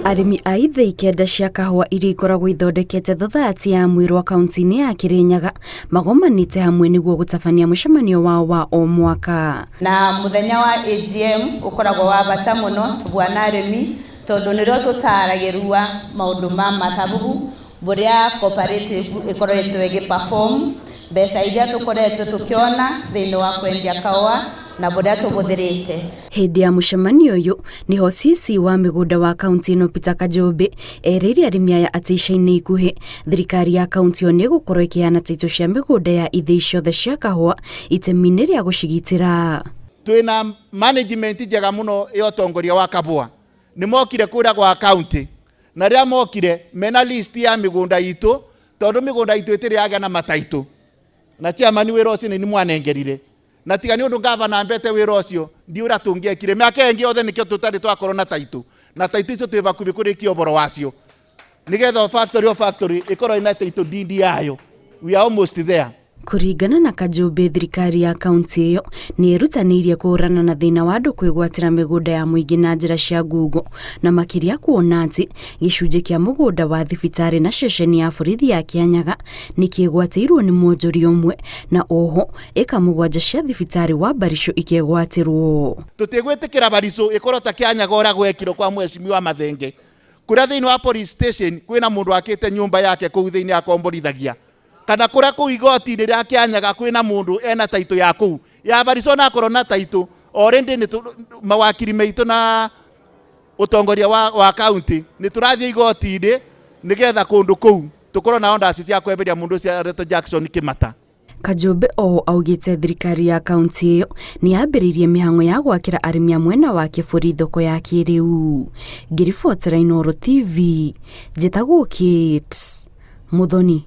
Arĩmi a ithĩi kenda cia kahũa iria ikoragwo ithondekete thothaitĩ ya Mwĩrwa kaunti-inĩ ya Kĩrĩnyaga magomanĩte hamwe nĩguo gũtabania mũcemanio wao wa o mwaka. Na mũthenya wa AGM ũkoragwo wa bata mũno tũbwana arĩmi tondũ nĩrĩo tũtaragĩrua maũndũ ma mathabu bũrĩa cooperative ĩkoretwo ĩgĩ perform, mbeca iria tũkoretwo tũkĩona thĩinĩ wa kwendia kahũa na bũrĩa tũbũthĩrĩte. Hĩndĩ ya mũcemanio ũyũ nĩho CC wa mĩgũnda wa kaunti ĩno Peter Kajũmbĩ erĩire arĩmi aya atĩ ica-inĩ ikuhĩ thirikari ya kaunti ĩyo nĩ ĩgũkorwo ĩkĩheana taitũ cia mĩgũnda ya ithĩi ciothe cia kahũa itemi-inĩ rĩa gũcigitĩra. Twĩna management njega mũno ya ũtongoria wa Kabũa, nĩ mokire kũrĩa gwa county na rĩrĩa mokire mena list ya mĩgũnda itũ, tondũ mĩgũnda itũ ĩtĩrĩ yagĩa na mataitũ, na chairman wĩra ũcio nĩ mwanengerire, na tiga nĩ ũndũ gavana ambete wĩra ũcio ndi ũrĩa tũngĩekire mĩaka ĩngĩ yothe, nĩkĩo tũtarĩ twakorwo na taitũ, na taitũ icio twĩ bakuhĩ kũrĩkia ũboro wacio nĩgetha o factory o factory ĩkorwo ĩna taitũ deed yayo. We are almost there. Kũringana na Kajũmbĩ, thirikari ya kaunti ĩyo nĩ ĩrutanĩirie kũhũrana na thĩna wa andũ kwĩgwatĩra mĩgũnda ya mũingĩ na njĩra cia ngungo, na makĩria kuona atĩ gĩcunjĩ kĩa mũgũnda wa thibitarĩ na ceceni ya borithi ya Kĩanyaga nĩ kĩgwatĩirwo nĩ mwonjoria ũmwe, na oho ĩka 7 cia thibitarĩ wa Barisho ikegwatĩrwo. Tũtigwĩtĩkĩra Barisho ĩkorwo ta Kĩanyaga ũrĩa gwekirwo kwa mheshimiwa Mathenge, kũrĩa thĩinĩ wa police station kwĩna mũndũ akĩte nyũmba yake kũu thĩinĩ akomborithagia, kana kũrĩa kũu igoti-inĩ rĩa Kĩanyaga kwĩna mũndũ ena taitũ ya kũu ya Barisho na akorwo na taitũ already. Nĩ mawakiri maitũ na ũtongoria wa county nĩ tũrathiĩ igoti-inĩ nĩgetha kũndũ kũu tũkorwo na orders cia kweheria mũndũ ũcio aretwo Jackson Kĩmata. Kajũmbĩ oho augĩte thirikari ya kaunti ĩyo nĩ yambĩrĩirie mĩhang'o ya gwakĩra arĩmi a mwena wa Kĩbũri thoko ya kĩrĩu. Ngĩribotera Inooro TV, njĩtagwo Kate Muthoni.